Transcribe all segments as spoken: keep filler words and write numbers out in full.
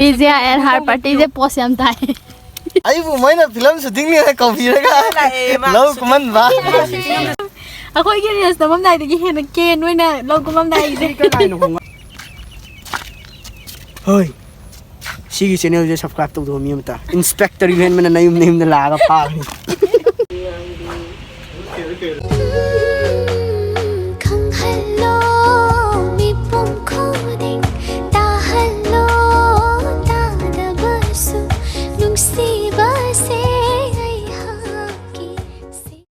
ꯄꯤꯖꯦ and ꯍꯥꯔ ꯄꯥꯔꯇꯤꯁꯦ ꯄꯣꯁ ꯌꯥꯝ ꯇꯥꯏ꯫ ꯑꯩꯕꯨ ꯃꯣꯏꯅ ꯐꯤꯂꯝ ꯁꯨꯇꯤꯡꯅꯦꯅ ꯀꯧꯕꯤꯔꯒ ꯂꯥꯛꯑꯦ, ꯃꯥ ꯂꯧ ꯀꯨꯝꯍꯟꯕ꯫ ꯑꯩꯈꯣꯏꯒꯤ ꯔꯤꯜꯁ ꯅꯝꯃꯝꯗꯥꯏꯗꯒꯤ ꯍꯦꯟꯅ ꯀꯦ ꯅꯣꯏꯅ ꯂꯧ ꯀꯨꯝꯃꯝꯗꯥꯏꯁꯦ꯫ ꯍꯣꯏ, ꯁꯤꯒꯤ ꯆꯦꯅꯦꯜꯁꯦ ꯁꯕꯁꯀ꯭ꯔꯥꯏꯕ ꯇꯧꯗꯕ ꯃꯤ ꯑꯃꯇ, ꯏꯟꯁꯄꯦꯛꯇꯔ ꯌꯨꯍꯦꯟꯕꯅ ꯅꯌꯨꯝ ꯅꯌꯨꯝꯗ ꯂꯥꯛꯑꯒ ꯐꯥꯒꯅꯤ꯫ ꯈꯪꯍꯜꯂꯣ ꯃꯤꯄꯨꯝ ꯈꯨꯗꯤꯡ, ꯇꯥꯍꯜꯂꯣ ꯇꯥꯗꯕꯁꯨ, ꯅꯨꯡꯁꯤꯕꯁꯦ ꯑꯩꯍꯥꯛꯀꯤ꯫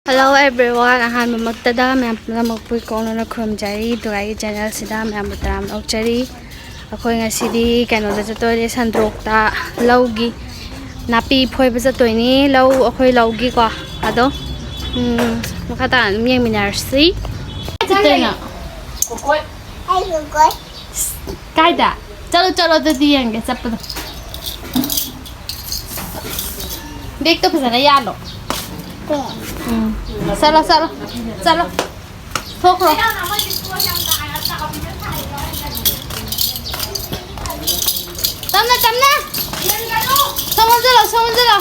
Hello everyone, ꯑꯍꯥꯟꯕꯃꯛꯇꯗ ꯃꯌꯥꯝ ꯄꯨꯝꯅꯃꯛꯄꯨ ꯏꯀꯣꯛꯅꯅ ꯈꯨꯔꯨꯝꯖꯔꯤ꯫ ꯑꯗꯨꯒ ꯑꯩꯒꯤ ꯆꯦꯅꯦꯜꯁꯤꯗ ꯃꯌꯥꯝꯕꯨ ꯇꯔꯥꯝꯅ ꯑꯣꯛꯆꯔꯤ꯫ ꯑꯩꯈꯣꯏ ꯉꯁꯤꯗꯤ ꯀꯩꯅꯣꯗ ꯆꯠꯇꯣꯏꯅꯦ, ꯁꯟꯗ꯭ꯔꯣꯛꯇ ꯂꯧꯒꯤ ꯅꯥꯄꯤ ꯐꯣꯏꯕ ꯆꯠꯇꯣꯏꯅꯤ꯫ ꯂꯧ ꯑꯩꯈꯣꯏ ꯂꯧꯒꯤꯀꯣ꯫ ꯑꯗꯣ ꯎꯝ, ꯃꯈꯥ ꯇꯥꯅ ꯑꯗꯨꯝ ꯌꯦꯡꯃꯤꯟꯅꯔꯁꯤ꯫ ꯆꯠꯇꯣꯏꯅꯣ? ꯀꯥꯏꯗ? ꯆꯠꯂꯣ, ꯆꯠꯂꯣ, ꯑꯗꯨꯗꯤ ꯌꯦꯡꯒꯦ ꯆꯠꯄꯗꯣ꯫ ꯕꯦꯛꯇꯣ ꯐꯖꯅ ꯌꯥꯜꯂꯣ꯫ ꯎꯝ꯫ ꯆꯠꯂꯣ, ꯆꯠꯂꯣ, ꯆꯠꯂꯣ꯫ ꯊꯣꯛꯈ꯭ꯔꯣ꯫ ꯇꯞꯅ, ꯇꯞꯅ꯫ ꯁꯣꯝ ꯑꯣꯟꯁꯤꯜꯂꯣ, ꯁꯣꯝ ꯑꯣꯟꯁꯤꯜꯂꯣ꯫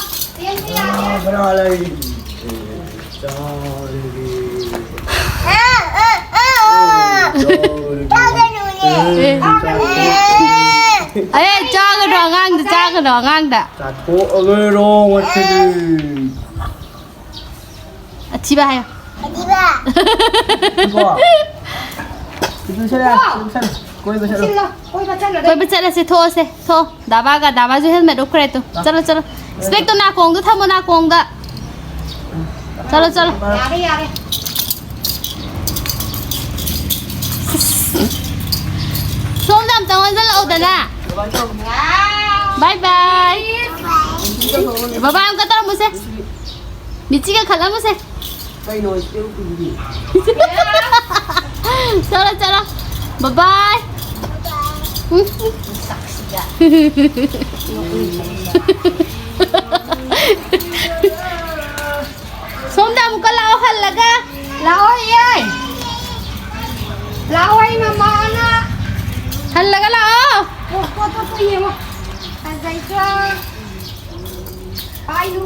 ꯑꯦ, ꯆꯥꯒꯅꯣ ꯑꯉꯥꯡꯗ, ꯆꯥꯒꯅꯣ ꯑꯉꯥꯡꯗ꯫ ꯆꯥꯊꯣꯛꯑꯒꯦꯔꯣ ꯉꯁꯤꯗꯤ? ꯑꯊꯤꯕ ꯍꯥꯏꯌꯣ꯫ ꯑꯊꯤꯕ꯫ ꯏꯕꯣ꯫ ꯏꯕꯣ, ꯁꯦ, ꯁꯦ, ꯁꯦ, ꯀꯣꯏꯕ ꯆꯠꯂꯣ꯫ ꯀꯣꯏꯕ ꯆꯠꯂꯁꯦ, ꯊꯣꯛꯑꯁꯦ, ꯊꯣꯛꯑꯣ꯫ ꯗꯥꯕꯥꯒ, ꯗꯥꯕꯥꯁꯨ ꯍꯦꯜꯃꯦꯠ ꯎꯞꯈ꯭ꯔꯦ ꯇꯨ꯫ ꯆꯠꯂꯣ, ꯆꯠꯂꯣ꯫ ꯏꯁꯄꯦꯛꯇꯣ ꯅꯥꯀꯣꯡꯗ ꯊꯝꯃꯣ, ꯅꯥꯀꯣꯡꯗ꯫ ꯆꯠꯂꯣ, ꯆꯠꯂꯣ꯫ ꯌꯥꯔꯦ, ꯌꯥꯔꯦ꯫ ꯁꯣꯝꯗ ꯑꯝꯇꯪ ꯑꯣꯟꯁꯤꯜꯂꯛꯎꯗꯅ꯫ ꯕꯥꯏ ꯕꯥꯏ꯫ ꯕꯥꯏ ꯕꯥꯏ ꯑꯃꯨꯛꯀ ꯇꯧꯔꯝꯃꯨꯁꯦ꯫ ꯃꯤꯆꯤꯒ ꯈꯠꯂꯝꯃꯨꯁꯦ꯫ ꯀꯩꯅꯣ, ꯏꯁꯄꯦꯛ ꯎꯞꯄꯤꯗꯨꯗꯤ? ꯆꯠꯂꯣ, ꯆꯠꯂꯣ꯫ ꯕꯥꯏ ꯕꯥꯏ꯫ ꯁꯣꯝꯗ ꯑꯃꯨꯛꯀ ꯂꯥꯛꯑꯣ ꯍꯜꯂꯒ꯫ ꯂꯥꯛꯑꯣ ꯏꯌꯥꯏ꯫ ꯂꯥꯛꯑꯣ ꯑꯩ ꯃꯃꯥꯅ꯫ ꯍꯜꯂꯒ ꯂꯥꯛꯑꯣ꯫ ꯑꯣ, ꯄꯣꯠꯇꯣ ꯌꯦꯡꯉꯣ꯫ ꯐꯖꯩꯀꯣ꯫ ꯄꯥꯏꯅꯨ꯫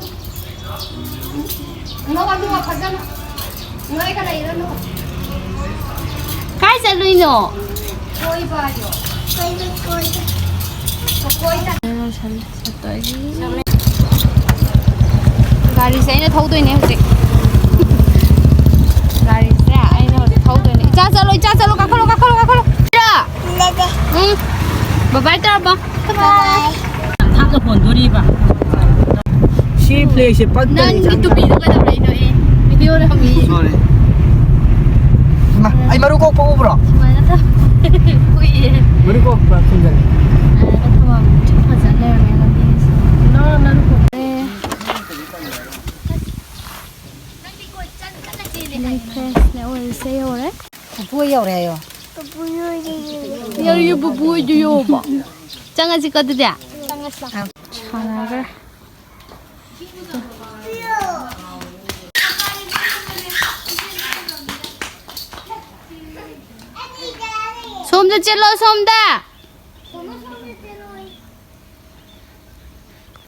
ꯅꯣꯛꯑꯣ, ꯅꯣꯛꯑꯣ, ꯐꯖꯅ꯫ ꯅꯣꯏꯒ ꯂꯩꯔꯅꯨ꯫ ꯀꯥꯏ ꯆꯠꯂꯨꯏꯅꯣ? ꯀꯣꯏꯕ ꯍꯥꯏꯌꯣ꯫ ꯀꯣꯏꯕ, ꯀꯣꯏꯕ꯫ ꯀꯣꯏꯕ꯫ ꯒꯥꯔꯤꯁꯦ ꯑꯩꯅ ꯊꯧꯗꯣꯏꯅꯦ ꯍꯧꯖꯤꯛ꯫ ꯒꯥꯔꯤꯁꯦ ꯑꯩꯅ ꯍꯧꯖꯤꯛ ꯊꯧꯗꯣꯏꯅꯦ꯫ ꯏꯆꯥ ꯆꯠꯂꯣ, ꯏꯆꯥ ꯆꯠꯂꯣ, ꯀꯥꯈꯠꯂꯣ, ꯀꯥꯈꯠꯂꯣ, ꯀꯥꯈꯠꯂꯣ꯫ ꯎꯝ꯫ ꯕꯥꯏ ꯕꯥꯏ ꯇꯧꯔꯝꯃꯣ꯫ ꯕꯥꯏ꯫ ꯊꯥꯞꯅ ꯍꯣꯟꯗꯣꯔꯤꯕ꯫ ꯁꯤ ꯐ꯭ꯂꯦꯛꯁꯦ ꯄꯛꯇꯔꯦ, ꯅꯪꯒꯤ ꯏꯆꯥ꯫ ꯇꯨꯄꯤꯗꯣ ꯀꯩꯗꯧꯔꯛꯏꯅꯣ, ꯑꯦ? ꯚꯤꯗꯤꯑꯣ ꯅꯝꯃꯤ꯫ ꯁꯣꯔꯤ꯫ ꯏꯃꯥ, ꯑꯩ ꯃꯔꯨ ꯀꯣꯛꯄ ꯎꯕ꯭ꯔꯣ? ꯁꯨꯃꯥꯏꯅ ꯇꯧ-, ꯎꯏꯌꯦ꯫ ꯃꯔꯨ ꯀꯣꯛꯄ ꯈꯨꯝꯖꯜꯂꯦ꯫ ꯑꯗꯨꯒ ꯊꯝꯃꯝꯃꯦ꯫ ꯐꯖꯅ ꯂꯩꯔꯝꯃꯦ ꯂꯝꯕꯤꯁꯦ꯫ ꯅꯪ ꯅꯔꯨ ꯀꯣꯛꯄ꯫ ꯑꯦ꯫ ꯅꯪꯗꯤ ꯀꯣꯏ ꯆꯠ ꯆꯠꯂ ꯆꯦꯜꯂꯦ ꯍꯥꯏ꯫ ꯐ꯭ꯔꯦꯁꯅꯦ ꯑꯣꯏꯔꯤꯁꯦ, ꯌꯧꯔꯦ꯫ ꯄꯨꯄꯨ ꯌꯧꯔꯦ ꯍꯥꯏꯌꯣ꯫ ꯌꯧꯔꯦ, ꯄꯨꯄꯨ ꯍꯣꯏꯗ ꯌꯧꯔꯕꯣ? ꯆꯪꯉꯁꯤꯀꯣ ꯑꯗꯨꯗꯤ꯫ ꯆꯪꯉꯁꯤ ꯂꯥꯎ꯫ ꯁꯥꯟꯅꯈ꯭ꯔꯦ꯫ ꯁꯣꯝꯗ ꯆꯦꯜꯂꯣ, ꯁꯣꯝꯗ꯫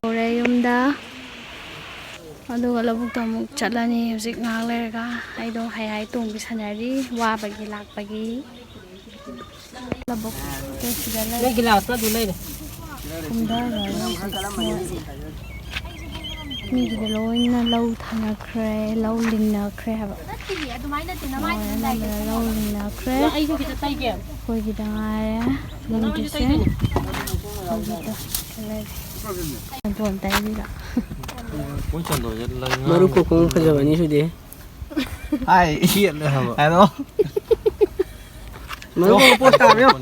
ꯌꯧꯔꯦ ꯌꯨꯝꯗ꯫ ꯑꯗꯨꯒ ꯂꯧꯕꯨꯛꯇ ꯑꯃꯨꯛ ꯆꯠꯂꯅꯤ ꯍꯧꯖꯤꯛ ꯉꯥꯏꯍꯥꯛ ꯂꯩꯔꯒ꯫ ꯑꯩꯗꯣ ꯍꯩ ꯍꯩ ꯇꯣꯡꯕꯤ ꯁꯥꯟꯅꯔꯤ, ꯋꯥꯕꯒꯤ ꯂꯥꯛꯄꯒꯤ꯫ ꯂꯧꯕꯨꯛꯇ ꯁꯤꯗ ꯂꯩ꯫ ꯅꯪ ꯒꯤꯂꯥꯁꯇꯣ ꯑꯗꯨ ꯂꯩꯔꯦ꯫ ꯀꯨꯝꯊꯈ꯭ꯔꯦ ꯍꯧꯖꯤꯛ ꯃꯣꯏ꯫ ꯃꯤꯒꯤꯗꯤ ꯂꯣꯏꯅ ꯂꯧ ꯊꯥꯅꯈ꯭ꯔꯦ, ꯂꯧ ꯂꯤꯡꯅꯈ꯭ꯔꯦ ꯍꯥꯏꯕ꯫ ꯅꯠꯇꯤꯌꯦ, ꯑꯗꯨꯃꯥꯏꯅ ꯅꯠꯇꯦ, ꯅꯃꯥꯏꯗꯨꯗ ꯃꯣꯏ ꯑꯅꯝꯕꯅ ꯂꯩꯒꯦ ꯂꯧ ꯂꯤꯡꯅꯈ꯭ꯔꯦ꯫ ꯑꯩꯁꯨ ꯈꯤꯇ ꯇꯩꯒꯦ꯫ ꯑꯩꯈꯣꯏꯒꯤꯗ ꯉꯥꯏꯔꯦ ꯂꯤꯡꯗ꯭ꯔꯤꯁꯦ꯫ ꯍꯧꯖꯤꯛꯇ ꯂꯩꯔꯦ꯫ ꯁꯥꯄꯣꯟ ꯇꯩꯔꯤꯕ꯫ ꯃꯣꯏ ꯆꯟꯗꯣꯟꯁꯦ ꯂꯪ ꯃꯔꯨ ꯉꯥꯡ ꯀꯣꯛꯄ ꯑꯃ ꯐꯖꯕ ꯑꯅꯤ ꯁꯨꯗꯦ꯫ ꯍꯥꯏ꯫ ꯁꯦꯠꯂꯦ ꯍꯥꯏꯕ꯫ ꯍꯥꯏꯔꯣ꯫ ꯃꯔꯨ ꯀꯣꯛꯄ ꯄꯣꯠ ꯇꯥꯕ ꯌꯥꯝ꯫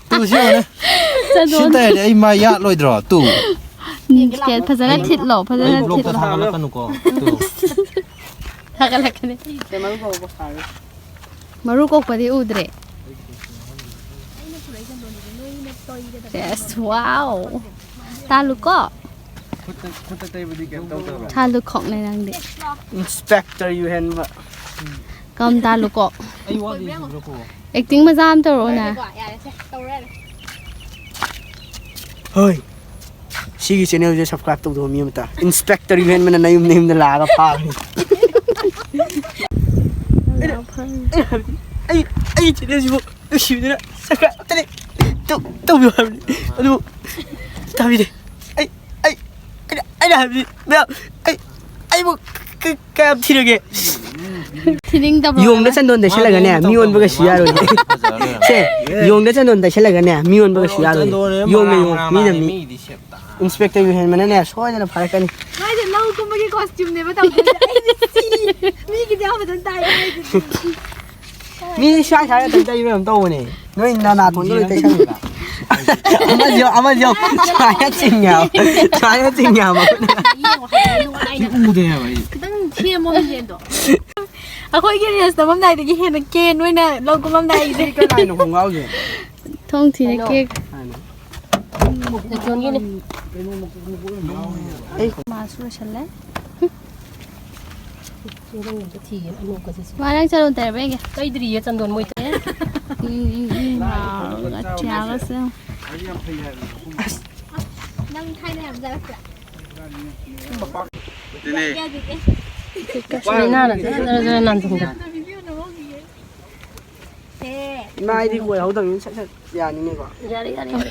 ꯇꯨ ꯁꯤ ꯌꯦꯡꯉꯨꯅꯦ꯫ ꯁꯤ ꯆꯟꯗꯣꯟ꯫ ꯇꯩꯔꯗꯤ ꯑꯩ ꯃꯥꯏ ꯌꯥꯠꯂꯣꯏꯗ꯭ꯔꯣ? ꯇꯨ꯫ ꯎꯝ, ꯐꯖꯅ ꯑꯩ, ꯊꯤꯠꯂꯣ, ꯐꯖꯅ ꯑꯩ ꯕ꯭ꯂꯣꯛꯇ ꯊꯤꯠꯂꯣ꯫ ꯊꯥꯒꯠꯂꯛꯀꯅꯨꯀꯣ꯫ ꯇꯨ꯫ ꯊꯥꯒꯠꯂꯛꯀꯅꯤ꯫ ꯁꯦ ꯃꯔꯨ ꯀꯣꯛꯄ ꯁꯥꯔꯦ꯫ ꯃꯔꯨ ꯀꯣꯛꯄꯗꯤ ꯎꯗ꯭ꯔꯦ꯫ Yes, wow. ꯇꯥꯂꯨꯀꯣ꯫ ꯈꯨꯠꯇ, ꯈꯨꯠꯇ ꯇꯩꯕꯗꯤ ꯀꯩꯝ ꯇꯧꯗꯕ꯭ꯔꯣ? ꯇꯥꯂꯨ ꯈꯣꯛꯅꯦ ꯅꯪꯗꯤ꯫ Inspector ꯌꯨꯍꯦꯟꯕ꯫ ꯀꯝ ꯇꯥꯂꯨ ꯀꯣꯛ꯫ ꯑꯩ ꯋꯥꯠꯂꯤ ꯁꯤꯕ꯭ꯔꯣ ꯀꯣ? Acting ꯃꯆꯥ ꯑꯃ ꯇꯧꯔꯛꯑꯣꯅꯦ꯫ ꯌꯥꯔꯦꯀꯣ, ꯌꯥꯔꯦꯁꯦ, ꯇꯧꯔꯣ ꯌꯥꯔꯦ꯫ ꯍꯣꯏ꯫ ꯁꯤꯒꯤ ꯆꯦꯅꯦꯜꯁꯦ ꯁꯕꯁꯀ꯭ꯔꯥꯏꯕ ꯇꯧꯗꯕ ꯃꯤ ꯑꯃꯇ, ꯏꯟꯁꯄꯦꯛꯇꯔ ꯌꯨꯍꯦꯟꯕꯅ ꯅꯌꯨꯝ ꯅꯌꯨꯝꯗ ꯂꯥꯛꯑꯒ ꯐꯥꯒꯅꯤ꯫ ꯑꯩꯅ ꯍꯥꯏꯕꯗꯤ, ꯑꯩ ꯑꯩꯒꯤ ꯆꯦꯅꯦꯜꯁꯤꯕꯨ ꯅꯨꯡꯁꯤꯕꯤꯗꯨꯅ ꯁꯕꯁꯀ꯭ꯔꯥꯏꯕ ꯑꯝꯇꯗꯤ ꯇꯧ- ꯇꯧꯕꯤꯌꯨ ꯍꯥꯏꯕꯅꯤ, ꯑꯗꯨꯕꯨ ꯇꯥꯕꯤꯗꯦ꯫ ꯑꯩ ꯑꯩ ꯑꯩꯅ ꯑꯩꯅ ꯍꯥꯏꯕꯗꯤ, ꯃꯌꯥꯝ, ꯑꯩ ꯑꯩꯕꯨ ꯀ- ꯀꯌꯥꯝ ꯊꯤꯔꯒꯦ? ꯊꯤꯅꯤꯡꯗꯕ꯭ꯔꯣ? ꯌꯣꯡꯗ ꯆꯟꯗꯣꯟ ꯇꯩꯁꯜꯂꯒꯅꯦ ꯃꯤ ꯑꯣꯟꯕ ꯀꯩꯁꯨ ꯌꯥꯔꯣꯏ꯫ ꯁꯦ, ꯌꯣꯡꯗ ꯆꯟꯗꯣꯟ ꯇꯩꯁꯜꯂꯒꯅꯦ ꯃꯤ ꯑꯣꯟꯕ ꯀꯩꯁꯨ ꯌꯥꯔꯣꯏ꯫ ꯌꯣꯡꯅ ꯌꯣꯡ, ꯃꯤꯅ ꯃꯤ꯫ ꯏꯟꯁꯄꯦꯛꯇꯔ ꯌꯨꯍꯦꯟꯕꯅꯅꯦ ꯁꯣꯏꯗꯅ ꯐꯥꯔꯛꯀꯅꯤ꯫ ꯃꯥꯏꯁꯦ ꯂꯧ ꯀꯨꯝꯕꯒꯤ ꯀꯣꯁꯇ꯭ꯌꯨꯝꯅꯦꯕ ꯇꯧꯗꯣꯏꯁꯦ꯫ ꯑꯩꯗꯤ ꯁꯤ ꯃꯤꯒꯤꯗꯤ ꯑꯃꯗꯪ ꯇꯥꯏ ꯍꯥꯏꯗꯨꯗꯤ꯫ ꯃꯤ ꯁ꯭ꯋꯥꯏ ꯁ꯭ꯋꯥꯏ ꯈꯛꯇꯪ ꯇꯩꯕ ꯀꯩꯅꯣꯝ ꯇꯧꯕꯅꯦ꯫ ꯅꯣꯏ ꯅꯅꯥꯇꯣꯟꯗ ꯂꯣꯏ ꯇꯩꯁꯜꯂꯤꯕ꯫ ꯑꯃꯁꯨ ꯌꯦꯡꯉꯨ, ꯑꯃꯁꯨ ꯌꯦꯡꯉꯨ꯫ ꯁꯨꯃꯥꯏꯅ ꯆꯤꯡꯉꯦ ꯍꯥꯏꯕ꯫ ꯁꯨꯃꯥꯏꯅ ꯆꯤꯡꯉꯦ ꯍꯥꯏꯕ ꯃꯈꯨꯠꯅ꯫ ꯁꯤ ꯎꯗꯦ ꯍꯥꯏꯕ ꯑꯩ꯫ ꯈꯤꯇꯪ ꯁꯦꯝꯃꯣ ꯃꯤꯡꯁꯦꯜꯗꯣ꯫ ꯑꯩꯈꯣꯏꯒꯤ ꯔꯤꯜꯁ ꯅꯝꯃꯝꯗꯥꯏꯗꯒꯤ ꯍꯦꯟꯅ ꯀꯦ ꯅꯣꯏꯅ ꯂꯧ ꯀꯨꯝꯃꯝꯗꯥꯏꯒꯤꯗꯤ꯫ ꯁꯤ ꯀꯅꯥꯏꯅꯣ ꯈꯣꯡꯒ꯭ꯔꯥꯎꯁꯦ? ꯊꯣꯡ ꯊꯤꯔꯦ ꯀꯦꯛ꯫ ꯍꯥꯏꯅ꯫ ꯅꯦꯆꯣꯟꯒꯤꯅꯦ꯫ ꯃꯥꯁꯨ ꯂꯣꯏꯁꯜꯂꯦ꯫ ꯁꯤ ꯅꯪ ꯑꯝꯇ ꯊꯤꯒꯦ ꯑꯅꯣꯛꯀꯁꯦ ꯁꯤ꯫ ꯃꯥ ꯅꯪ ꯆꯠꯂꯣ ꯇꯔꯕ ꯌꯦꯡꯒꯦ꯫ ꯇꯩꯗ꯭ꯔꯤꯌꯦ ꯆꯟꯗꯣꯟ ꯃꯣꯏ ꯇꯩ꯫ ꯎꯝ, ꯎꯝ, ꯎꯝ, ꯂꯥꯎꯔꯒ ꯊꯤꯌꯥꯒꯁꯦ꯫ ꯅꯪ ꯊꯥꯏꯅ ꯌꯥꯝ ꯆꯥꯔꯛꯄ꯭ꯔꯥ? ꯃꯤꯅꯥꯅ ꯖꯔ ꯖꯔ ꯖꯔ ꯅꯥꯟꯊꯣꯛꯄ꯫ ꯏꯃꯥ ꯑꯩꯗꯤ ꯀꯣꯏꯍꯧꯗꯕꯅꯤꯅ ꯁꯠ ꯁꯠ ꯌꯥꯅꯤꯅꯦꯀꯣ꯫ ꯌꯥꯔꯦ ꯌꯥꯔꯦ ꯌꯥꯔꯦ꯫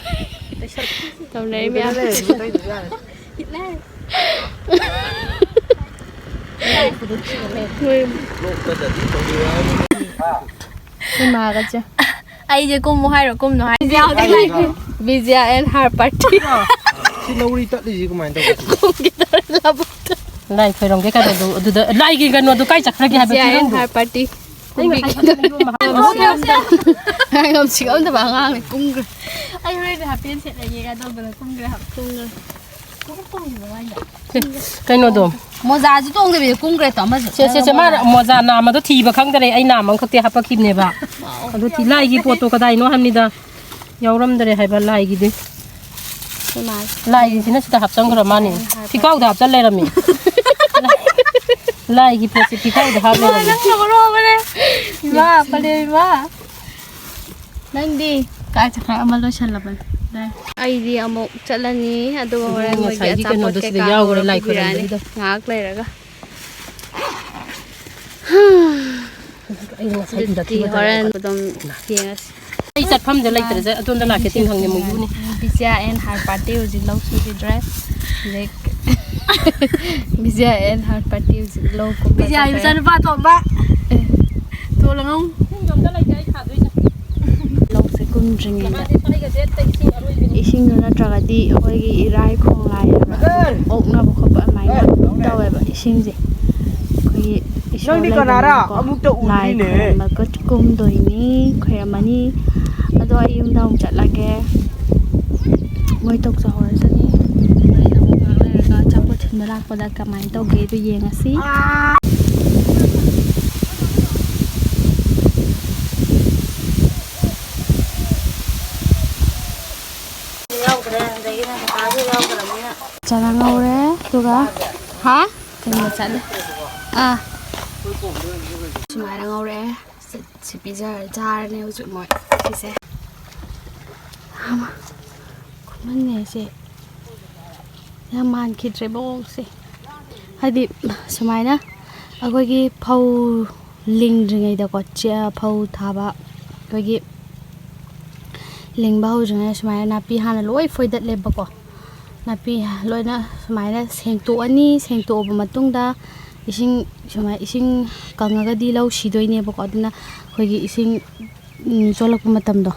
ꯇꯧꯅꯔꯤ ꯃꯌꯥꯝ꯫ ꯃꯣꯏ ꯏꯃꯥꯒꯁꯦ꯫ ꯑꯩꯁꯦ ꯀꯨꯝꯃꯨ ꯍꯥꯏꯔꯣ ꯀꯨꯝꯅꯣ ꯍꯥꯏꯔꯣ? Vijaya and her party꯫ ꯁꯤ ꯂꯧꯔꯤ ꯇꯠꯂꯤꯁꯤ ꯀꯃꯥꯏꯅ ꯇꯧꯕ? ꯀꯨꯝꯈꯤꯗꯧꯔꯦ ꯂꯧꯕꯨꯛꯇ꯫ ꯂꯥꯏ ꯈꯣꯏꯔꯝꯒꯦ ꯀꯩꯅꯣꯗꯨ ꯑꯗꯨꯗ ꯂꯥꯏꯒꯤ ꯀꯩꯅꯣꯗꯨ ꯀꯥꯏ ꯆꯠꯈ꯭ꯔꯒꯦ ꯍꯥꯏꯕ ꯕꯤꯖꯤꯌꯥ and ꯐꯤꯔꯣꯟꯗꯣ? her party꯫ ꯑꯩ ꯉꯁꯥꯏ ꯌꯨꯝ ꯍꯥꯜꯂꯛꯄ ꯉꯥꯡ ꯉꯝꯁꯤꯡꯉꯝꯗꯕ ꯑꯉꯥꯡꯅꯤ ꯀꯨꯝꯈ꯭ꯔꯦ꯫ ꯑꯩ ꯍꯣꯔꯦꯟ ꯍꯥꯞꯄꯦꯟ ꯁꯦꯠꯂꯒꯦꯒ ꯇꯧꯗꯅ ꯀꯨꯝꯈ꯭ꯔꯦ ꯍꯥꯏꯕ꯫ ꯀꯨꯝꯈ꯭ꯔꯦ꯫ ꯀꯨꯝꯈꯤꯕ ꯃꯥꯏꯗ꯫ ꯀꯩꯅꯣꯗꯣ꯫ ꯃꯣꯖꯥꯁꯨ ꯇꯣꯡꯗꯕꯤꯗ ꯀꯨꯝꯈ꯭ꯔꯦ ꯇꯣ ꯑꯃꯁꯨ꯫ ꯁꯦ ꯁꯦ ꯁꯦ ꯃꯥ ꯃꯣꯖꯥ ꯅꯥꯝꯃꯗꯣ ꯊꯤꯕ ꯈꯪꯗꯔꯦ꯫ ꯑꯩ ꯅꯥꯝꯃ ꯑꯃꯈꯛꯇꯤ ꯍꯥꯄꯛꯈꯤꯕꯅꯦꯕ꯫ ꯑꯗꯨ ꯊꯤ ꯂꯥꯏꯒꯤ ꯄꯣꯠꯇꯣ ꯀꯗꯥꯏꯅꯣ ꯍꯥꯏꯕꯅꯤꯗ꯫ ꯌꯥꯎꯔꯝꯗꯔꯦ ꯍꯥꯏꯕ ꯂꯥꯏꯒꯤꯗꯤ꯫ ꯑꯩꯈꯣꯏ ꯃꯥꯁꯦ꯫ ꯂꯥꯏꯒꯤꯁꯤꯅ ꯁꯤꯗ ꯍꯥꯞꯆꯟꯈ꯭ꯔ ꯃꯥꯅꯤ꯫ ꯐꯤꯈꯥꯎꯗ ꯍꯥꯞꯆꯟ ꯂꯩꯔꯝꯃꯤ꯫ ꯂꯥꯏꯒꯤ ꯄꯣꯠꯁꯦ ꯐꯤꯈꯥꯎꯗ ꯍꯥꯞ ꯂꯩꯔꯝꯃꯤ꯫ ꯅꯪꯅ ꯃꯔꯣꯟ ꯑꯃꯅꯦ꯫ ꯏꯃꯥ ꯄꯂꯦꯝ ꯏꯃꯥ꯫ ꯅꯪꯗꯤ ꯀꯥꯏ ꯆꯠꯈ꯭ꯔꯦ? ꯑꯃ ꯂꯣꯏꯁꯜꯂꯕꯅꯤ꯫ ꯑꯩꯗꯤ ꯑꯃꯨꯛ ꯆꯠꯂꯅꯤ, ꯑꯗꯨꯒ ꯍꯣꯔꯦꯟ ꯃꯣꯏꯒꯤ ꯉꯁꯥꯏꯒꯤ ꯑꯆꯥꯄꯣꯠ ꯀꯩꯅꯣꯗꯣ ꯁꯤꯗ ꯀꯩꯀꯥ ꯌꯥꯎꯈ꯭ꯔꯦ, ꯍꯧꯔ ꯂꯥꯏ ꯄꯨꯕꯤꯔꯛꯑꯅꯤ ꯈꯣꯏꯔꯝꯕꯒꯤꯗꯣ꯫ ꯉꯥꯏꯍꯥꯛ ꯂꯩꯔꯒ꯫ ꯑꯩ ꯉꯁꯥꯏ ꯑꯗꯨꯗꯤ ꯏꯟꯗꯛꯁꯟꯗ ꯍꯣꯔꯦꯟ ꯇꯧꯔꯒ ꯑꯗꯨꯝ ꯌꯦꯡꯉꯁꯤ꯫ ꯑꯩ ꯆꯠꯐꯝꯗ ꯂꯩꯇ꯭ꯔꯁꯦ, ꯑꯗꯣꯝꯗ ꯂꯥꯛꯀꯦ ꯇꯤꯡꯈꯪ ꯌꯥꯝ ꯎꯕꯅꯦ꯫ ꯕꯤꯖꯤꯌꯥ ꯑꯦꯟ ꯍꯥꯔ ꯄꯥꯔꯇꯤ ꯍꯧꯖꯤꯛ ꯂꯧ ꯁꯨꯈꯤꯗ꯭ꯔꯦ꯫ ꯍꯧꯖꯤꯛ ꯕꯤꯖꯤꯌꯥ ꯑꯦꯟ ꯍꯥꯔ ꯄꯥꯔꯇꯤ ꯍꯧꯖꯤꯛ ꯂꯧ ꯀꯨꯝꯕ ꯕꯤꯖꯤꯌꯥꯒꯤ ꯆꯠꯈ꯭ꯔꯦ꯫ ꯃꯆꯥꯅꯨꯄꯥ ꯑꯇꯣꯝꯕ꯫ ꯑꯦ꯫ ꯇꯣꯜꯂꯉꯧ꯫ ꯌꯨꯝꯗꯣ ꯑꯝꯇ ꯂꯩꯇꯦ, ꯑꯩ ꯊꯥꯗꯣꯏꯅꯦ꯫ ꯂꯧꯁꯦ ꯀꯨꯝꯗ꯭ꯔꯤꯉꯩꯗ ꯃꯥꯗꯤ ꯁ꯭ꯋꯥꯏꯒꯁꯦ ꯑꯝꯇ ꯏꯁꯤꯡ ꯑꯔꯣꯏꯕꯤꯅꯦ꯫ ꯏꯁꯤꯡꯗꯣ ꯅꯠꯇ꯭ꯔꯒꯗꯤ ꯑꯩꯈꯣꯏꯒꯤ ꯏꯔꯥꯏ ꯈꯣꯡꯂꯥꯏ ꯍꯥꯏꯕ ꯑꯣꯛꯅꯕ ꯈꯣꯠꯄ ꯑꯗꯨꯃꯥꯏꯅ ꯇꯧꯋꯦꯕ ꯏꯁꯤꯡꯁꯦ꯫ ꯑꯩꯈꯣꯏꯒꯤ ꯏꯁꯣꯔ ꯅꯪꯗꯤ ꯀꯅꯥꯔꯥ? ꯂꯩꯕꯅꯤꯅꯀꯣ, ꯑꯃꯨꯛꯇ ꯂꯥꯏ ꯎꯗ꯭ꯔꯤꯅꯦ꯫ ꯈꯣꯏꯔꯝꯕꯒ ꯀꯨꯝꯗꯣꯏꯅꯤ, ꯈꯣꯏꯔꯝꯃꯅꯤ꯫ ꯑꯗꯣ ꯑꯩ ꯌꯨꯝꯗ ꯑꯃꯨꯛ ꯆꯠꯂꯒꯦ꯫ ꯃꯣꯏ ꯇꯧꯖꯍꯧꯔꯁꯅꯤ꯫ ꯍꯣꯔꯦꯟ ꯑꯃꯨꯛ ꯉꯥꯏꯍꯥꯛ ꯂꯩꯔꯒ ꯑꯆꯥꯄꯣꯠ ꯊꯤꯟꯕ ꯂꯥꯛꯄꯗ ꯀꯃꯥꯏꯅ ꯇꯧꯒꯦꯗꯣ ꯌꯦꯡꯉꯁꯤ꯫ ꯌꯥꯎꯗ꯭ꯔꯦ, ꯑꯗꯒꯤ ꯅꯪ ꯀꯀꯥꯁꯨ ꯌꯥꯎꯗ꯭ꯔꯕꯅꯤꯅ꯫ ꯆꯅꯥ ꯉꯧꯔꯦ, ꯑꯗꯨꯒ ꯍꯥ? ꯀꯩꯅꯣ ꯆꯠꯂꯦ꯫ ꯑꯥ꯫ ꯁꯨꯃꯥꯏꯅ ꯉꯧꯔꯛꯑꯦ꯫ ꯁꯤ, ꯁꯤ ꯄꯤꯖꯔ ꯆꯥꯔꯅꯤ ꯍꯧꯖꯤꯛ ꯃꯣꯏ꯫ ꯁꯤꯁꯦ꯫ ꯑꯃ꯫ ꯈꯨꯃꯟꯅꯦ ꯁꯤ꯫ ꯌꯥꯝ ꯃꯥꯟꯈꯤꯗ꯭ꯔꯦ ꯃꯑꯣꯡꯁꯦ꯫ ꯍꯥꯏꯗꯤ ꯁꯨꯃꯥꯏꯅ ꯑꯩꯈꯣꯏꯒꯤ ꯐꯧ ꯂꯤꯡꯗ꯭ꯔꯤꯉꯩꯗꯀꯣ, ꯆꯦ-, ꯐꯧ ꯊꯥꯕ ꯑꯩꯈꯣꯏꯒꯤ ꯂꯤꯡꯕ ꯍꯧꯗ꯭ꯔꯤꯉꯩꯗ ꯁꯨꯃꯥꯏꯅ ꯅꯥꯄꯤ ꯍꯥꯟꯅ ꯂꯣꯏ ꯐꯣꯏꯗꯠꯂꯦꯕꯀꯣ꯫ ꯅꯥꯄꯤ ꯂꯣꯏꯅ ꯁꯨꯃꯥꯏꯅ ꯁꯦꯡꯇꯣꯛꯑꯅꯤ꯫ ꯁꯦꯡꯇꯣꯛꯑꯕ ꯃꯇꯨꯡꯗ ꯏꯁꯤꯡ ꯁꯨꯃꯥꯏ-, ꯏꯁꯤꯡ ꯀꯪꯉꯒꯗꯤ ꯂꯧ ꯁꯤꯗꯣꯏꯅꯦꯕꯀꯣ꯫ ꯑꯗꯨꯅ ꯑꯩꯈꯣꯏꯒꯤ ꯏꯁꯤꯡ, ꯎꯝ, ꯆꯣꯠꯂꯛꯄ ꯃꯇꯝꯗꯣ,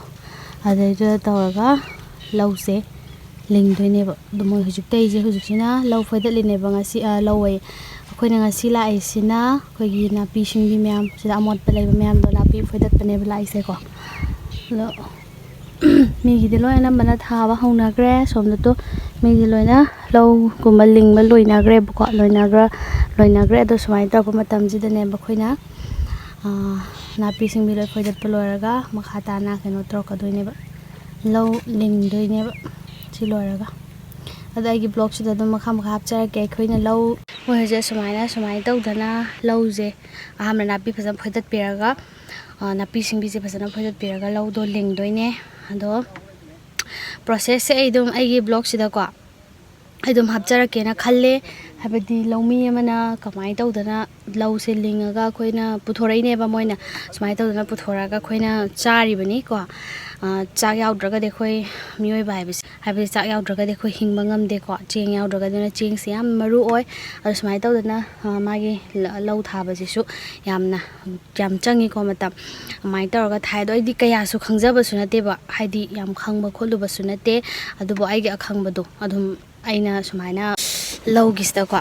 ꯑꯗꯩꯗꯨꯗ ꯇꯧꯔꯒ ꯂꯧꯁꯦ ꯂꯤꯡꯗꯣꯏꯅꯦꯕ꯫ ꯑꯗꯣ ꯃꯣꯏ ꯍꯧꯖꯤꯛ ꯇꯧꯔꯤꯁꯦ, ꯍꯧꯖꯤꯛꯁꯤꯅ ꯂꯧ ꯐꯣꯏꯗꯠꯂꯤꯅꯦꯕ ꯉꯁꯤ, ꯑ, ꯂꯧ ꯑꯌꯦ꯫ ꯑꯩꯈꯣꯏꯅ ꯉꯁꯤ ꯂꯥꯛꯏꯁꯤꯅ ꯑꯩꯈꯣꯏꯒꯤ ꯅꯥꯄꯤ ꯁꯤꯡꯕꯤ ꯃꯌꯥꯝ, ꯁꯤꯗ ꯑꯃꯣꯠꯄ ꯂꯩꯕ ꯃꯌꯥꯝꯗꯣ ꯅꯥꯄꯤ ꯐꯣꯏꯗꯠꯄꯅꯦꯕ ꯂꯥꯛꯏꯁꯦꯀꯣ꯫ ꯑꯗꯣ ꯃꯤꯒꯤꯗꯤ ꯂꯣꯏ ꯑꯅꯝꯕꯅ ꯊꯥꯕ ꯍꯧꯅꯈ꯭ꯔꯦ꯫ ꯁꯣꯝꯗꯗꯣ ꯃꯤꯒꯤ ꯂꯣꯏꯅ ꯂꯧꯒꯨꯝꯕ ꯂꯤꯡꯕ ꯂꯣꯏꯅꯈ꯭ꯔꯦꯕꯀꯣ꯫ ꯂꯣꯏꯅꯈ꯭ꯔ-, ꯂꯣꯏꯅꯈ꯭ꯔꯦ꯫ ꯑꯗꯣ ꯁꯨꯃꯥꯏꯅ ꯇꯧꯔꯛꯄ ꯃꯇꯝꯁꯤꯗꯅꯦꯕ ꯑꯩꯈꯣꯏꯅ, ꯑꯥ, ꯅꯥꯄꯤ ꯁꯤꯡꯕꯤ ꯂꯣꯏ ꯐꯣꯏꯗꯠꯄ ꯂꯣꯏꯔꯒ ꯃꯈꯥ ꯇꯥꯅ ꯀꯩꯅꯣ ꯇꯧꯔꯛꯀꯗꯣꯏꯅꯦꯕ, ꯂꯧ ꯂꯤꯡꯗꯣꯏꯅꯦꯕ ꯁꯤ ꯂꯣꯏꯔꯒ꯫ ꯑꯗꯣ ꯑꯩꯒꯤ ꯕ꯭ꯂꯣꯛꯁꯤꯗ ꯑꯗꯨꯝ ꯃꯈꯥ ꯃꯈꯥ ꯍꯥꯞꯆꯔꯛꯀꯦ꯫ ꯑꯩꯈꯣꯏꯅ ꯂꯧ, ꯃꯣꯏ ꯍꯧꯖꯤꯛ ꯁꯨꯃꯥꯏꯅ, ꯁꯨꯃꯥꯏꯅ ꯇꯧꯗꯅ ꯂꯧꯁꯦ ꯑꯍꯥꯟꯕ ꯅꯥꯄꯤ ꯐꯖꯅ ꯐꯣꯏꯗꯠꯄꯤꯔꯒ, ꯑ, ꯅꯥꯄꯤ ꯁꯤꯡꯕꯤꯁꯦ ꯐꯖꯅ ꯐꯣꯏꯗꯠꯄꯤꯔꯒ ꯂꯧꯗꯣ ꯂꯤꯡꯗꯣꯏꯅꯦ꯫ ꯑꯗꯣ ꯄ꯭ꯔꯣꯁꯦꯁꯁꯦ ꯑꯩ ꯑꯗꯨꯝ ꯑꯩꯒꯤ ꯕ꯭ꯂꯣꯛꯁꯤꯗꯀꯣ ꯑꯩ ꯑꯗꯨꯝ ꯍꯥꯞꯆꯔꯛꯀꯦꯅ ꯈꯜꯂꯦ꯫ ꯍꯥꯏꯕꯗꯤ ꯂꯧꯃꯤ ꯑꯃꯅ ꯀꯃꯥꯏꯅ ꯇꯧꯗꯅ ꯂꯧꯁꯦ ꯂꯤꯡꯉꯒ ꯑꯩꯈꯣꯏꯅ ꯄꯨꯊꯣꯔꯛꯏꯅꯦꯕ, ꯃꯣꯏꯅ ꯁꯨꯃꯥꯏꯅ ꯇꯧꯗꯅ ꯄꯨꯊꯣꯔꯛꯑꯒ ꯑꯩꯈꯣꯏꯅ ꯆꯥꯔꯤꯕꯅꯤꯀꯣ꯫ ꯑ, ꯆꯥꯛ ꯌꯥꯎꯗ꯭ꯔꯒꯗꯤ ꯑꯩꯈꯣꯏ ꯃꯤꯑꯣꯏꯕ ꯍꯥꯏꯕꯁꯦ, ꯍꯥꯏꯕꯗꯤ ꯆꯥꯛ ꯌꯥꯎꯗ꯭ꯔꯒꯗꯤ ꯑꯩꯈꯣꯏ ꯍꯤꯡꯕ ꯉꯝꯗꯦꯀꯣ꯫ ꯆꯦꯡ ꯌꯥꯎꯗ꯭ꯔꯒꯗꯤ, ꯑꯗꯨꯅ ꯆꯦꯡꯁꯦ ꯌꯥꯝ ꯃꯔꯨ ꯑꯣꯏ꯫ ꯑꯗꯣ ꯁꯨꯃꯥꯏꯅ ꯇꯧꯗꯅ, ꯑ, ꯃꯥꯒꯤ ꯂ-, ꯂꯧ ꯊꯥꯕꯁꯤꯁꯨ ꯌꯥꯝꯅ ꯌꯥꯝ ꯆꯪꯉꯤꯀꯣ ꯃꯇꯝ꯫ ꯑꯗꯨꯃꯥꯏꯅ ꯇꯧꯔꯒ ꯊꯥꯏ꯫ ꯑꯗꯣ ꯑꯩꯗꯤ ꯀꯌꯥꯁꯨ ꯈꯪꯖꯕꯁꯨ ꯅꯠꯇꯦꯕ, ꯍꯥꯏꯗꯤ ꯌꯥꯝ ꯈꯪꯕ ꯈꯣꯠꯂꯨꯕꯁꯨ ꯅꯠꯇꯦ꯫ ꯑꯗꯨꯕꯨ ꯑꯩꯒꯤ ꯑꯈꯪꯕꯗꯣ ꯑꯗꯨꯝ ꯑꯩꯅ ꯁꯨꯃꯥꯏꯅ ꯂꯧꯒꯤꯁꯤꯗꯀꯣ꯫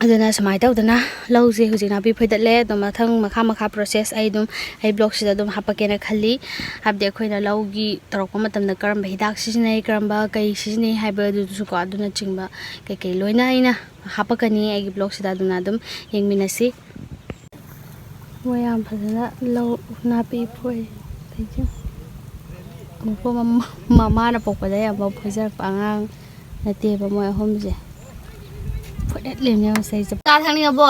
ꯑꯗꯨꯅ ꯁꯨꯃꯥꯏꯅ ꯇꯧꯗꯅ ꯂꯧꯁꯦ ꯍꯧꯖꯤꯛ ꯅꯥꯄꯤ ꯐꯣꯏꯗꯠꯂꯦ꯫ ꯑꯗꯣ ꯃꯊꯪ ꯃꯈꯥ ꯃꯈꯥ ꯄ꯭ꯔꯣꯁꯦꯁ ꯑꯩ ꯑꯗꯨꯝ ꯑꯩ ꯕ꯭ꯂꯣꯛꯁꯤꯗ ꯑꯗꯨꯝ ꯍꯥꯞꯄꯛꯀꯦꯅ ꯈꯜꯂꯤ꯫ ꯍꯥꯏꯕꯗꯤ ꯑꯩꯈꯣꯏꯅ ꯂꯧꯒꯤ ꯇꯧꯔꯛꯄ ꯃꯇꯝꯗ ꯀꯔꯝꯕ ꯍꯤꯗꯥꯛ ꯁꯤꯖꯤꯟꯅꯩ, ꯀꯔꯝꯕ ꯀꯩ ꯁꯤꯖꯤꯟꯅꯩ ꯍꯥꯏꯕꯗꯨꯁꯨꯀꯣ, ꯑꯗꯨꯅꯆꯤꯡꯕ ꯀꯩꯀꯩ ꯂꯣꯏꯅ ꯑꯩꯅ ꯍꯥꯞꯄꯛꯀꯅꯤ ꯑꯩꯒꯤ ꯕ꯭ꯂꯣꯛꯁꯤꯗ, ꯑꯗꯨꯅ ꯑꯗꯨꯝ ꯌꯦꯡꯃꯤꯟꯅꯁꯤ꯫ ꯃꯣꯏ ꯌꯥꯝ ꯐꯖꯅ ꯂꯧ ꯅꯥꯄꯤ ꯐꯣꯏ꯫ ꯑꯗꯒꯤ ꯑꯃꯨꯛꯀ ꯃꯃ-, ꯃꯃꯥꯅ ꯄꯣꯛꯄꯗ ꯌꯥꯝ ꯐꯣꯏꯖꯔꯛꯄ ꯑꯉꯥꯡ ꯅꯠꯇꯦꯕ ꯃꯣꯏ ꯑꯍꯨꯝꯁꯦ꯫ ꯐꯣꯏꯗꯠꯂꯤꯕꯅꯦ ꯃꯁꯩꯁꯦ꯫ ꯆꯥ ꯊꯛꯅꯤꯡꯉꯕꯣ?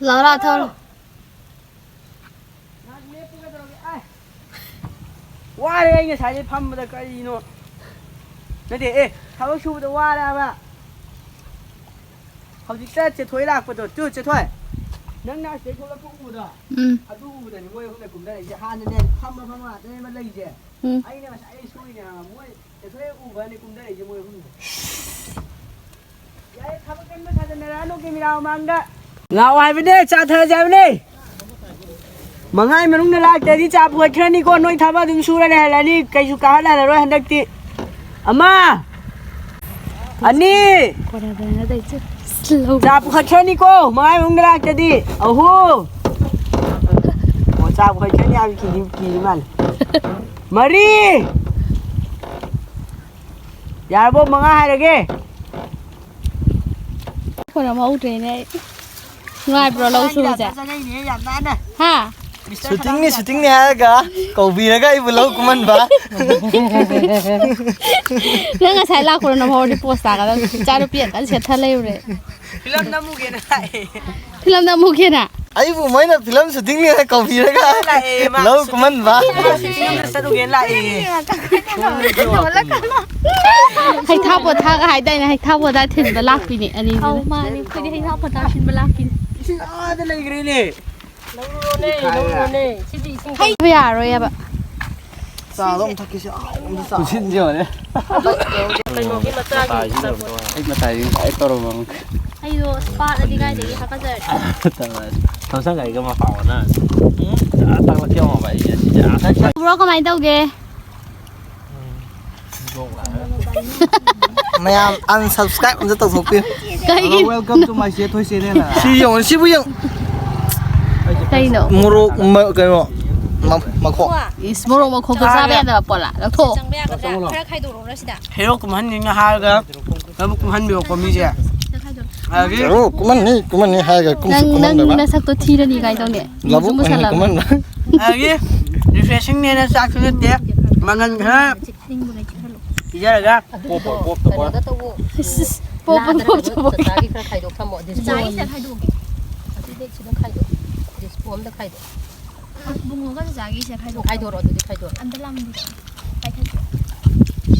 ꯂꯥꯎ ꯂꯥꯎ ꯊꯛꯑꯣ꯫ ꯋꯥꯔꯦ ꯑꯩ ꯉꯁꯥꯏꯗꯩ ꯐꯝꯕꯗ ꯀꯔꯤꯅꯣ? ꯅꯠꯇꯦ, ꯑꯦ, ꯊꯕꯛ ꯁꯨꯕꯗ ꯋꯥꯔꯦ ꯍꯥꯏꯕ꯫ ꯍꯧꯖꯤꯛꯇ ꯆꯦꯊꯣꯏ ꯂꯥꯛꯄꯗꯣ, ꯇꯨ ꯆꯦꯊꯣꯏ, ꯅꯪꯅ ꯑꯁꯤꯗꯩ ꯊꯣꯛꯂꯛꯄ ꯎꯕꯗꯣ? ꯎꯝ꯫ ꯑꯗꯨ ꯎꯕꯗꯅꯤ ꯃꯣꯏ ꯑꯍꯨꯝꯅ ꯀꯨꯝꯊꯔꯛꯏꯁꯦ꯫ ꯍꯥꯟꯅꯅꯦ ꯐꯝꯕ ꯐꯝꯕ ꯉꯥꯛꯇꯅꯦꯕ ꯂꯩꯁꯦ꯫ ꯎꯝ꯫ ꯑꯩꯅ ꯉꯁꯥꯏꯗꯩ ꯁꯨꯔꯤꯅꯦ ꯍꯥꯏꯕ꯫ ꯃꯣꯏ ꯆꯦꯊꯣꯏ ꯎꯕꯅꯤ ꯀꯨꯝꯊꯔꯛꯏꯁꯦ ꯃꯣꯏ ꯑꯍꯨꯝꯁꯦ꯫ ꯌꯥꯔꯦ, ꯊꯕꯛ ꯀꯟꯕ ꯁꯥꯖꯟꯅꯔꯛꯑꯅꯨ ꯀꯦꯃꯦꯔꯥ ꯃꯃꯥꯡꯗ꯫ ꯂꯥꯛꯑꯣ ꯍꯥꯏꯕꯅꯦ, ꯆꯥ ꯊꯛꯑꯁꯦ ꯍꯥꯏꯕꯅꯦ꯫ ꯃꯉꯥꯒꯤ ꯃꯅꯨꯡꯗ ꯂꯥꯛꯇ꯭ꯔꯗꯤ ꯆꯥ ꯄꯨꯈꯠꯈ꯭ꯔꯅꯤꯀꯣ꯫ ꯅꯣꯏ ꯊꯕꯛ ꯑꯗꯨꯝ ꯁꯨꯔ ꯂꯩꯍꯜꯂꯅꯤ, ꯀꯩꯁꯨ ꯀꯥꯍꯜꯂꯔꯣꯏ ꯍꯟꯗꯛꯇꯤ꯫ ꯑꯃ, ꯑꯅꯤ, ꯀꯣꯟꯅꯗꯅ ꯇꯧꯔꯤꯁꯦ꯫ ꯆꯥ ꯄꯨꯈꯠꯈ꯭ꯔꯅꯤꯀꯣ, ꯃꯉꯥꯒꯤ ꯃꯅꯨꯡꯗ ꯂꯥꯛꯇ꯭ꯔꯗꯤ꯫ ꯑꯍꯨꯝ, ꯑꯣ, ꯆꯥ ꯄꯨꯈꯠꯈ꯭ꯔꯅꯤ ꯍꯥꯏꯕ ꯀꯤꯗꯤ ꯀꯤꯔꯤ ꯃꯥꯜꯂꯦ꯫ ꯃꯔꯤ, ꯌꯥꯔꯕꯣ? ꯃꯉꯥ ꯍꯥꯏꯔꯒꯦ꯫ ꯈꯣꯏꯔꯝꯍꯧꯗ꯭ꯔꯦꯅꯦ ꯑꯩ꯫ ꯅꯨꯡꯉꯥꯏꯕ꯭ꯔꯣ ꯂꯧ ꯁꯨꯕꯁꯦ? ꯍꯥ? ꯁꯨꯇꯤꯡꯅꯤ, ꯁꯨꯇꯤꯡꯅꯤ ꯍꯥꯏꯔꯒ ꯀꯧꯕꯤꯔꯒ ꯑꯩꯕꯨ ꯂꯧ ꯀꯨꯝꯍꯟꯕ꯫ ꯅꯪ ꯉꯁꯥꯏ ꯂꯥꯛꯄ꯭ꯔꯣ? ꯅꯝꯍꯧꯔꯗꯤ ꯄꯣꯁ ꯇꯥꯒꯗꯕꯅꯤ꯫ ꯏꯆꯥꯅꯨꯄꯤ ꯑꯝꯇ ꯁꯦꯠꯊ ꯂꯩꯔꯨꯔꯦ꯫ ꯐꯤꯂꯝ ꯅꯝꯃꯨꯒꯦꯅ ꯂꯥꯛꯑꯦ꯫ ꯐꯤꯂꯝ ꯅꯝꯃꯨꯒꯦꯅ? ꯑꯩꯕꯨ ꯃꯣꯏꯅ ꯐꯤꯂꯝ ꯁꯨꯇꯤꯡꯅꯦꯅ ꯀꯧꯕꯤꯔꯒ ꯂꯥꯛꯑꯦ, ꯃꯥ ꯂꯧ ꯀꯨꯝꯍꯟꯕ꯫ ꯐꯤꯂꯝꯗ ꯆꯠꯂꯨꯒꯦ ꯂꯥꯛꯑꯦ꯫ ꯍꯩꯊꯥ ꯄꯣꯊꯥꯒ ꯍꯥꯏꯗꯥꯏꯅꯦ, ꯍꯩꯊꯥ ꯄꯣꯊꯥ ꯊꯤꯟꯕ ꯂꯥꯛꯄꯤꯅꯦ ꯑꯅꯤꯁꯤꯅ꯫ ꯃꯥꯅꯦ, ꯑꯩꯈꯣꯏꯗꯤ ꯍꯩꯊꯥ ꯄꯣꯊꯥ ꯊꯤꯟꯕ ꯂꯥꯛꯄꯤꯅꯦ꯫ ꯑꯥꯗ ꯂꯩꯈ꯭ꯔꯦꯅꯦ꯫ ꯂꯧꯔꯨꯔꯣꯅꯦ, ꯂꯧꯔꯨꯔꯣꯅꯦ꯫ ꯁꯤꯗꯤ ꯏꯁꯤꯡ ꯍꯩꯕ ꯌꯥꯔꯣꯏꯑꯕ꯫ ꯆꯥꯗꯣ ꯑꯃꯨꯛ ꯊꯛꯀꯦꯁꯦ꯫ ꯑꯍꯥꯎꯕ ꯑꯝꯇ ꯆꯥ꯫ ꯄꯨꯟꯁꯤꯟꯁꯤ ꯌꯦꯡꯉꯣꯅꯦ꯫ ꯀꯩꯅꯣꯒꯤ ꯃꯆꯥꯒꯤ ꯑꯩ ꯃꯇꯥꯏꯁꯤ ꯉꯁꯥꯏ ꯇꯧꯔꯝꯃꯒ ꯑꯩꯗꯣ ꯁ꯭ꯄꯥꯠꯂꯗꯤ ꯀꯥꯏꯗꯒꯤ ꯍꯥꯀꯠꯆꯔꯦ꯫ ꯊꯝꯁꯪ ꯀꯩꯒ ꯃꯄꯥ ꯑꯣꯟꯅꯔꯅꯤ꯫ ꯎꯝ, ꯇꯥꯛꯂꯛꯀꯦ ꯌꯦꯡꯉꯣꯕ ꯑꯩ ꯉꯁꯤꯁꯦ꯫ Bro, ꯀꯃꯥꯏꯅ ꯇꯧꯒꯦ? ꯃꯌꯥꯝ unsubscribe ꯑꯝꯇ ꯇꯧꯊꯣꯛꯄꯤꯌꯨ꯫ ꯀꯩꯒꯤ? Welcome to my ꯆꯦ ꯊꯣꯏ channel꯫ ꯁꯤ ꯌꯦꯡꯉꯣ, ꯁꯤꯕꯨ ꯌꯦꯡꯉꯣ꯫ ꯀꯩꯅꯣ? ꯃꯣꯔꯣꯛ ꯃ- ꯀꯩꯅꯣ ꯃ- ꯃꯈꯣꯛ꯫ ꯏꯁ, ꯃꯣꯔꯣꯛ ꯃꯈꯣꯛꯇꯣ ꯆꯥꯕ ꯌꯥꯗꯕ ꯄꯣꯠꯂ? ꯂꯧꯊꯣꯛꯑꯣ꯫ ꯆꯪꯕ ꯌꯥꯒꯗ꯭ꯔꯥ? ꯈꯔ ꯈꯥꯏꯗꯣꯔꯛꯎꯔ ꯁꯤꯗ꯫ ꯍꯦꯔꯣ ꯀꯨꯝꯍꯟꯅꯤꯡꯉꯦ ꯍꯥꯏꯔꯒ ꯅꯕꯨ ꯀꯨꯝꯍꯟꯕꯤꯔꯛꯄ ꯃꯤꯁꯦ꯫ ꯑꯗꯒꯤ ꯍꯦꯔꯣ ꯀꯨꯝꯍꯟꯅꯤ ꯀꯨꯝꯍꯟꯅꯤ ꯍꯥꯏꯔꯒ ꯀꯨꯝꯁꯨ ꯅꯪ ꯅꯪ ꯀꯨꯝꯍꯟꯗꯕ꯫ ꯅꯁꯛꯇꯣ ꯊꯤꯔꯅꯤ ꯀꯥꯏꯗꯧꯅꯦ꯫ ꯂꯧꯕꯨꯛ ꯑꯣꯏꯅ ꯀꯨꯝꯍꯟꯕ꯫ ꯑꯗꯒꯤ refreshing ꯅꯦꯅ ꯆꯥꯛꯁꯨ ꯅꯠꯇꯦ꯫ ꯃꯪꯒꯟ ꯈꯔ ꯄꯤꯖꯔꯒ ꯀꯩꯅꯣꯗ ꯇꯧꯋꯣ꯫ ꯏꯁ, ꯏꯁ, ꯄꯣꯞ ꯄꯣꯞ ꯅꯠꯇ꯭ꯔꯒ ꯆꯥꯒꯤ ꯈꯔ ꯈꯥꯏꯗꯣꯛ ꯊꯝꯃꯣ꯫ This ꯆꯥꯒꯤ one꯫ ꯁꯤꯗ ꯈꯥꯏꯗꯣꯛꯑꯣ꯫ ꯑꯁꯤꯗꯤ ꯁꯤꯗ ꯈꯥꯏꯗꯣꯛꯑꯣ꯫ This bowl ꯗ ꯈꯥꯏꯗꯣꯛꯑꯣ꯫ ꯕꯨꯡꯉꯣꯒ ꯆꯥꯒꯤꯁꯦ ꯈꯥꯏꯗꯣꯛꯑꯣ꯫ ꯈꯥꯏꯗꯣꯔꯛꯑꯣ ꯑꯗꯨꯗꯤ ꯈꯥꯏꯗꯣꯔꯛꯑꯣ꯫ ꯑꯝꯇ ꯂꯥꯝꯗꯦ꯫ ꯄꯥꯏꯈꯠꯀꯦ꯫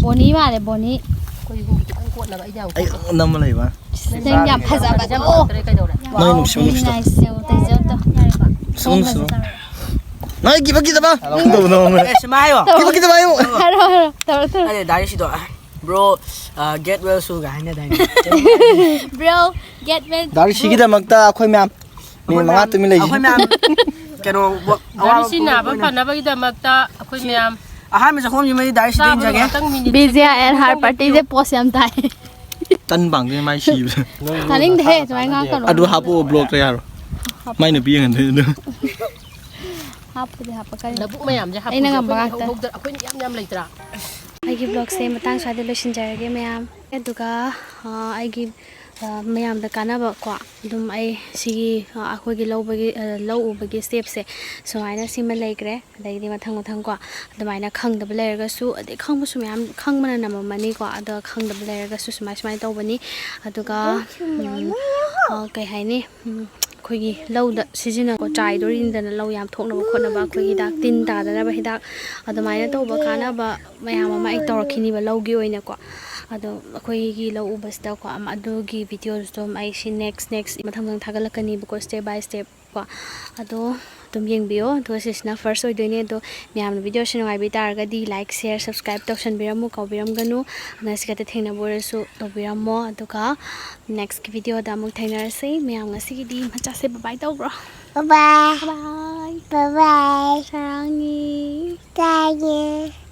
ꯕꯣꯅꯤ ꯃꯥꯜꯂꯦ, ꯕꯣꯅꯤ꯫ ꯑꯩꯈꯣꯏ ꯑꯍꯨꯝꯒꯤ ꯈꯤꯇꯪ ꯀꯣꯠꯅꯕ ꯑꯩꯗꯤ ꯌꯥꯝ ꯑꯩ ꯅꯝꯃ ꯂꯩꯕ꯫ ꯅꯪ ꯌꯥꯝ ꯐꯖꯕꯗꯣ꯫ ꯀꯩꯗꯧꯔꯦ? ꯅꯣꯏ ꯅꯨꯡꯁꯤ ꯅꯨꯡꯁꯤꯗ꯫ ꯅꯥꯏꯁ ꯌꯦꯡꯉꯣ, ꯇꯩꯖꯧꯗꯣ꯫ ꯌꯥꯔꯦꯕ꯫ ꯁꯨꯝ ꯁꯨꯝ꯫ ꯅꯣꯏ ꯀꯤꯕ ꯀꯤꯗꯕ꯫ ꯇꯧꯕ ꯅꯣꯡꯃ꯫ ꯑꯦ, ꯁꯨꯃꯥꯏ ꯍꯥꯏꯌꯣ꯫ ꯀꯤꯕ ꯀꯤꯗꯕ ꯍꯥꯏꯌꯨ꯫ ꯍꯥꯏꯔꯣ, ꯍꯥꯏꯔꯣ, ꯇꯧꯔꯣ, ꯇꯧꯔꯣ꯫ ꯑꯗꯩ ꯗꯥꯏꯔꯤꯁꯤꯗꯣ, "Bro, uh, get well soon" ꯒ ꯍꯥꯏꯅꯗꯥꯏꯅꯦ꯫ Bro, get well. ꯗꯥꯔꯤꯁꯤꯒꯤꯗꯃꯛꯇ ꯑꯩꯈꯣꯏ ꯃꯌꯥꯝ ꯃꯤꯅꯤꯠ ꯃꯉꯥ ꯇꯨꯃꯤꯟ ꯂꯩꯁꯤ꯫ ꯑꯩꯈꯣꯏ ꯃꯌꯥꯝ ꯀꯩꯅꯣ, ꯑꯋꯥꯕ ꯗꯥꯔꯤꯁꯤ ꯅꯥꯕ ꯐꯅꯕꯒꯤꯗꯃꯛꯇ ꯑꯩꯈꯣꯏ ꯃꯌꯥꯝ ꯑꯍꯥꯟꯕ ꯆꯥꯛꯈꯨꯝꯁꯤꯃꯗꯤ ꯗꯥꯏꯔꯤꯁꯤꯗ ꯆꯥꯕꯗꯣ ꯏꯟꯖꯒꯦ꯫ ꯉꯥꯛꯇꯪ minute B J R L ꯍꯥꯔ ꯄꯥꯔꯇꯤꯁꯦ ꯄꯣꯁ ꯌꯥꯝ ꯇꯥꯏ꯫ ꯇꯟ ꯄꯥꯡꯗꯦ ꯃꯥꯏ ꯁꯤꯕꯗ꯫ ꯇꯥꯅꯤꯡꯗꯦꯍꯦ, ꯑꯗꯨꯃꯥꯏꯅ ꯉꯥꯡꯉꯛꯀꯅꯣ꯫ ꯑꯗꯨ ꯍꯥꯞꯄꯛꯑꯣ ꯕ꯭ꯂꯣꯛꯇ ꯌꯥꯔꯣꯏ꯫ ꯃꯥꯏ ꯅꯨꯄꯤ ꯌꯦꯡꯍꯟꯗꯣꯏꯅꯦ ꯑꯗꯨ꯫ ꯍꯥꯞꯄꯨꯗꯤ ꯍꯥꯞꯄꯛꯀꯅꯤ꯫ ꯂꯧꯕꯨꯛ ꯃꯌꯥꯝꯁꯦ ꯑꯩꯅ ꯉꯝꯕ ꯍꯥꯞꯄꯨꯁꯦ꯫ ꯉꯥꯛꯇ꯫ ꯑꯩꯈꯣꯏ ꯍꯧꯗ-, ꯑꯩꯈꯣꯏ ꯌꯥꯝ ꯌꯥꯝ ꯂꯩꯇ꯭ꯔꯥ? ꯑꯩꯒꯤ ꯕ꯭ꯂꯣꯒꯁꯦ ꯃꯇꯥꯡ ꯁ꯭ꯋꯥꯏꯗ ꯂꯣꯏꯁꯤꯟꯖꯔꯒꯦ ꯃꯌꯥꯝ꯫ ꯑꯗꯨꯒ, ꯑ, ꯑꯩꯒꯤ, ꯑ, ꯃꯌꯥꯝꯗ ꯀꯥꯟꯅꯕ ꯀꯣ, ꯑꯗꯨꯝ ꯑꯩ ꯁꯤꯒꯤ, ꯑ, ꯑꯩꯈꯣꯏꯒꯤ ꯂꯧꯕꯒꯤ, ꯑ, ꯂꯧ ꯎꯕꯒꯤ ꯁ꯭ꯇꯦꯞꯁꯦ ꯁꯨꯃꯥꯏꯅ ꯁꯤꯃ ꯂꯩꯈ꯭ꯔꯦ꯫ ꯑꯗꯩꯗꯤ ꯃꯊꯪ ꯃꯊꯪ ꯀꯣ, ꯑꯗꯨꯃꯥꯏꯅ ꯈꯪꯗꯕ ꯂꯩꯔꯒꯁꯨ, ꯑꯗꯩ ꯈꯪꯕꯁꯨ ꯃꯌꯥꯝ, ꯈꯪꯕꯅ ꯅꯝꯃꯝꯃꯅꯤꯀꯣ, ꯑꯗꯣ ꯈꯪꯗꯕ ꯂꯩꯔꯒꯁꯨ ꯁꯨꯃꯥꯏ ꯁꯨꯃꯥꯏꯅ ꯇꯧꯕꯅꯤ꯫ ꯑꯗꯨꯒ, ꯎꯝ, ꯑ, ꯀꯩ ꯍꯥꯏꯅꯤ, ꯎꯝ, ꯑꯩꯈꯣꯏꯒꯤ ꯂꯧꯗ ꯁꯤꯖꯤꯟꯅꯀꯣ, ꯆꯥꯏꯗꯣꯔꯤꯅꯤꯗꯅ, ꯂꯧ ꯌꯥꯝ ꯊꯣꯛꯅꯕ ꯈꯣꯠꯅꯕ ꯑꯩꯈꯣꯏꯒꯤ ꯍꯤꯗꯥꯛ, ꯇꯤꯟ ꯇꯥꯗꯅꯕ ꯍꯤꯗꯥꯛ, ꯑꯗꯨꯃꯥꯏꯅ ꯇꯧꯕ ꯀꯥꯟꯅꯕ ꯃꯌꯥꯝ ꯑꯃ ꯑꯩ ꯇꯧꯔꯛꯈꯤꯅꯤꯕ ꯂꯧꯒꯤ ꯑꯣꯏꯅꯀꯣ꯫ ꯑꯗꯣ ꯑꯩꯈꯣꯏꯒꯤ ꯂꯧ ꯎꯕꯁꯤꯗꯀꯣ, ꯑꯗꯨꯒꯤ ꯚꯤꯗꯤꯑꯣꯁꯨ ꯑꯗꯨꯝ ꯑꯩ ꯁꯤ next next ꯃꯊꯪ ꯃꯊꯪ ꯊꯥꯒꯠꯂꯛꯀꯅꯤꯕꯀꯣ, step by step ꯀꯣ꯫ ꯑꯗꯣ ꯑꯗꯨꯝ ꯌꯦꯡꯕꯤꯌꯣ꯫ ꯑꯗꯨꯒ ꯁꯤꯁꯤꯅ first ꯑꯣꯏꯗꯣꯏꯅꯦ꯫ ꯑꯗꯣ ꯃꯌꯥꯝꯅ ꯚꯤꯗꯤꯑꯣꯁꯤ ꯅꯨꯡꯉꯥꯏꯕꯤ ꯇꯥꯔꯒꯗꯤ like, share, subscribe ꯇꯧꯁꯟꯕꯤꯔꯝꯃꯨ, ꯀꯥꯎꯕꯤꯔꯝꯒꯅꯨ꯫ ꯉꯁꯤ ꯈꯛꯇ ꯊꯦꯡꯅꯕ ꯑꯣꯏꯔꯁꯨ ꯇꯧꯕꯤꯔꯝꯃꯣ꯫ ꯑꯗꯨꯒ next ꯚꯤꯗꯤꯑꯣꯗ ꯑꯃꯨꯛ ꯊꯦꯡꯅꯔꯁꯤ꯫ ꯃꯌꯥꯝ ꯉꯁꯤꯒꯤꯗꯤ ꯃꯆꯥꯁꯦ bye bye ꯇꯧꯈ꯭ꯔꯣ꯫ Bye bye. Bye bye. Bye bye. ꯁꯥꯔꯥꯡꯉꯤ꯫ ꯇꯥꯏꯌꯦ.